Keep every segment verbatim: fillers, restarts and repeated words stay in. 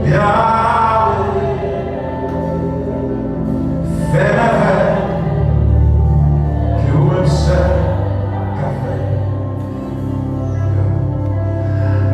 Yahweh, fè mèvèy ke ou menm sèl ka fè.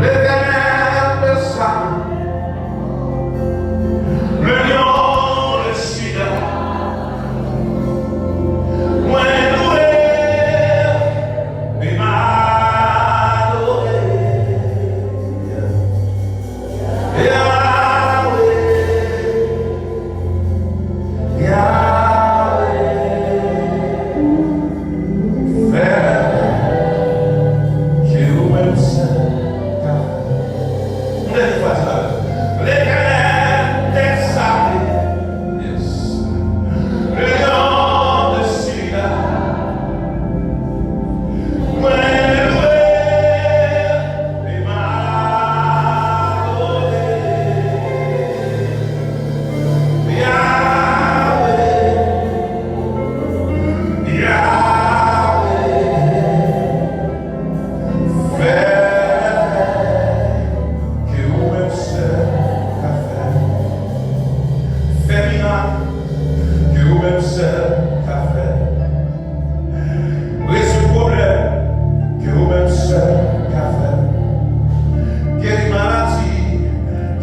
L'Éternel des armées, le lion de Juda, mwen louwe e m adore. Yahweh, Yahweh, fè ke ou menm sèl ka fè. Mwen fwa sa. L'Éternel des armées. Yes. Le lion de Juda. Mwen louwe e m adore. Yahweh, Yahweh, fè mèvèy ke ou menm sèl ka fè. Fè mirak ke ou menm sèl ka fè. Rezoud pwoblèm ke ou menm sèl ka fè. Geri maladi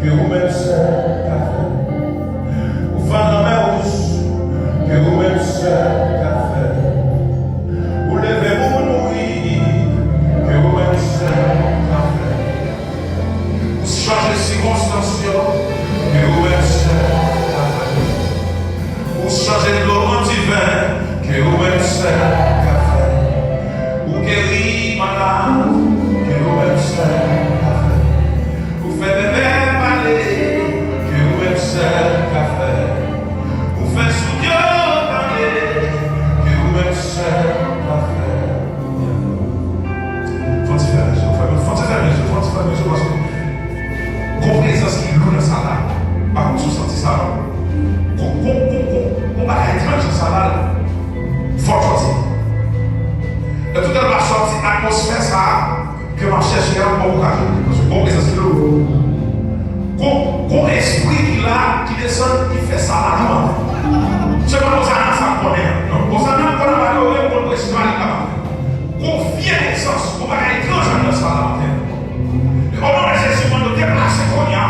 ke ou menm sèl ka fè. Ou fann lanmè wouj ke ou menm sèl ka fè. Ou leve moun mouri ke ou menm sèl ka fè. Ou chanje sikonstans yo ke ou menm sèl ka fè. Ou chanje dlo an diven ke ou menm sèl ka fè. Ou geri malad ke ou menm sèl ka fè. Ou fè bèbè pale ke ou menm sèl ka fè. Ou fè soud yo tande ke ou menm sèl ka fè. Fò n ti fèmen je, fò n ti fèmen je, fò n ti fèmen je, paske gon prezans ki lou nan sal la. Pa konn si w santi sa, non? Gon, gon, gon, gon, gon bagay etranj nan sal la. Fò w sòti. E tout an pa sòti atmosfè sa a ke m ap chèche a, m poko ka jwenn li. Paske gon prezans ki lou. Gon, gon espri ki la, ki desann, ki fè sal la lou maten. Se pa Osana sa m konnen an. Non, Osana m konn ap adore, m konn presize ale la maten. Gon vye prezans, gon bagay etranj anndan sal la maten. O non de Jezi, mwen nou deplase kounye a.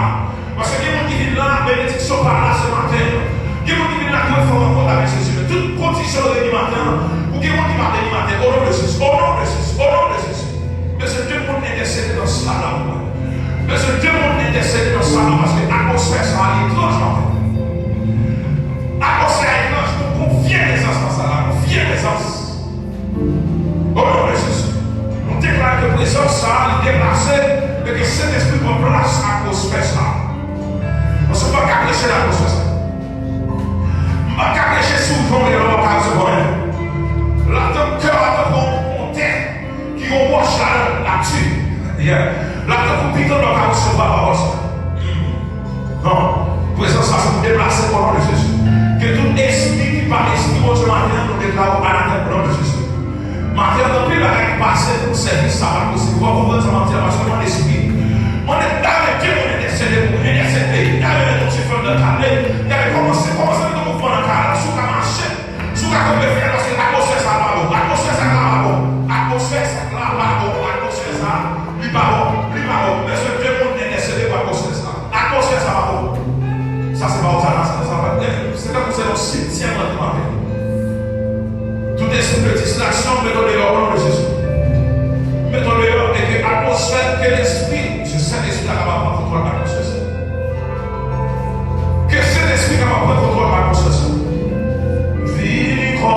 Paske gen moun ki vin la, benediksyon pa la se maten. Gen moun ki vin la, dwe fè yon rankont avèk Jezi. Men tout kondisyon reyini maten an, pou gen moun ki pa beni maten, o non de Jezi, o non de Jezi, o non de Jezi. Bezwen de moun entèsede nan sal la pou mwen. Bezwen de moun entèsede nan sal la, paske atmosfè sa a li etranj maten. Atmosfè a etranj, gon, gon vye prezans nan sal la, gon vye prezans. O non de Jezi, nou deklare ke prezans sa a, li deplase, e ke Sentespri pran plas atmosfè sa a. Paske m pa ka preche nan atmosfè sa a. M pa ka preche sou jan w ye la, w pa ka resevwa anyen. L ap tankou kè w a tankou yon tè ki gon wòch ladan l, l ap di. Yeah. L ap tankou pikan lè w ka resevwa pawòl sa. Non. Prezans sa se pou deplase o non de Jezi. Ke tout espri ki pa espri Bondye maten an, nou deklare w anatèm o non de Jezi. Maten an, anpil bagay ki pase pou sèvis sa pa t posib. Ou pa konprann sa m ap di a, paske mwen espri. Mwen te ta renmen ke moun entèsede pou mwen, entèsede peyi. Ta renmen nou ti fanm nan kale, ta renmen kòmanse, kòmanse mete mouvman nan kay la. Si w ka mache, si w ka kanpe fè, paske atmosfè sa pa bon. Atmosfè sa pa bon. Atmosfè sa pa bon. Atmosfè sa, li pa bon. Li pa bon. Bezwen de moun entèsede pou atmosfè sa. Atmosfè sa pa bon. Sa se pa Osana, sa, sa pa, se tankou se yon simityè nan maten. Tout espri de distraksyon, mete w deyò, o non de Jezi. Mete w deyò, e ke atmosfè, ke lespri, ke Sentespri a kapab pran kontwòl atmosfè sa. Ke Sentespri kapab pran kontwòl atmosfè sa. Vini kò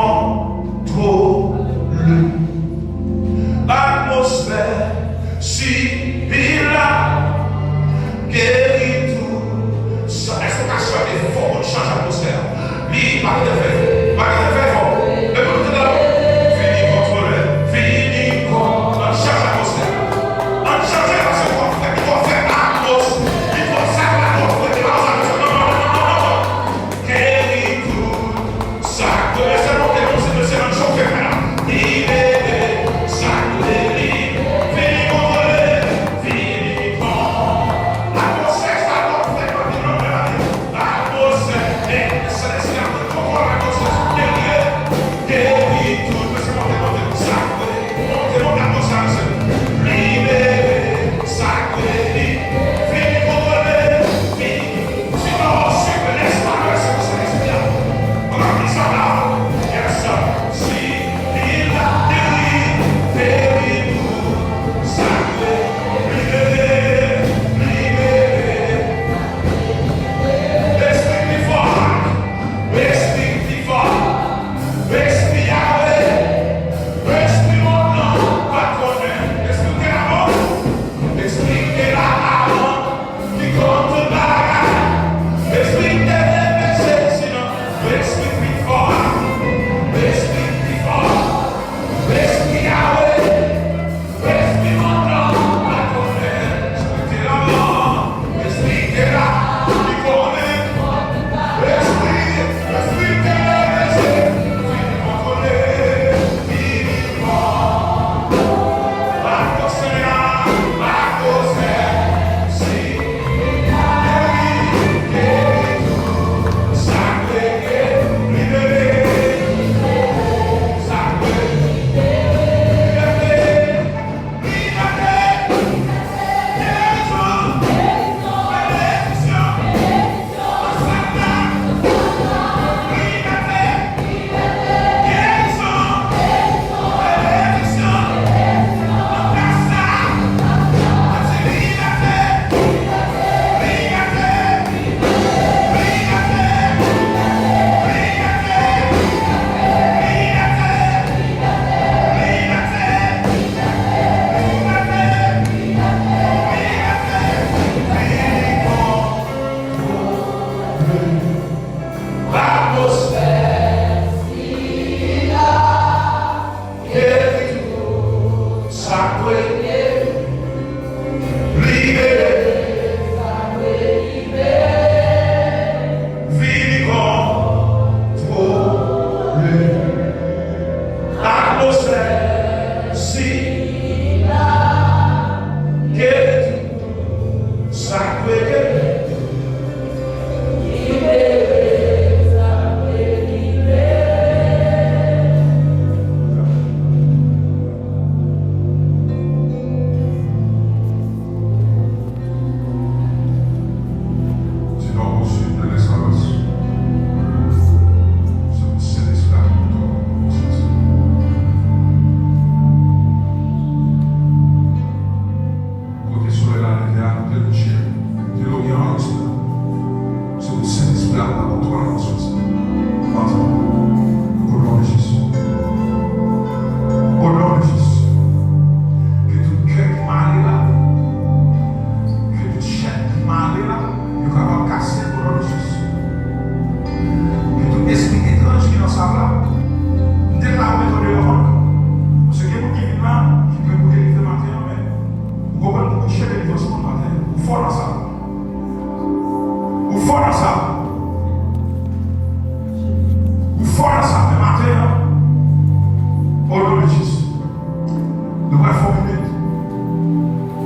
Nou pral fè yon minit.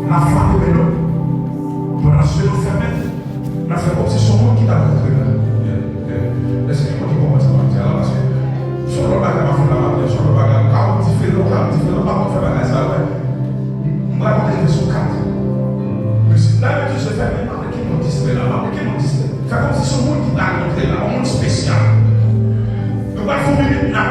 N ap frape men nou. Pandan je nou fèmen, n ap fè kòmsi se yon moun ki t ap rantre la. Èske gen moun ki konprann sa m ap di a la? Paske se yon lòt bagay m ap fè la, m ap di se yon lòt bagay. Ou ka wè m diferan, ou ka wè m diferan, m pa konn fè bagay sa, wè. M pral montre leson kat. Mesye, nan Jezi fèmen, pa gen moun distrè la, pa gen moun distrè. Fè kòmsi se yon moun ki pral rantre la, yon moun espesyal. Nou pral fè yon minit, n ap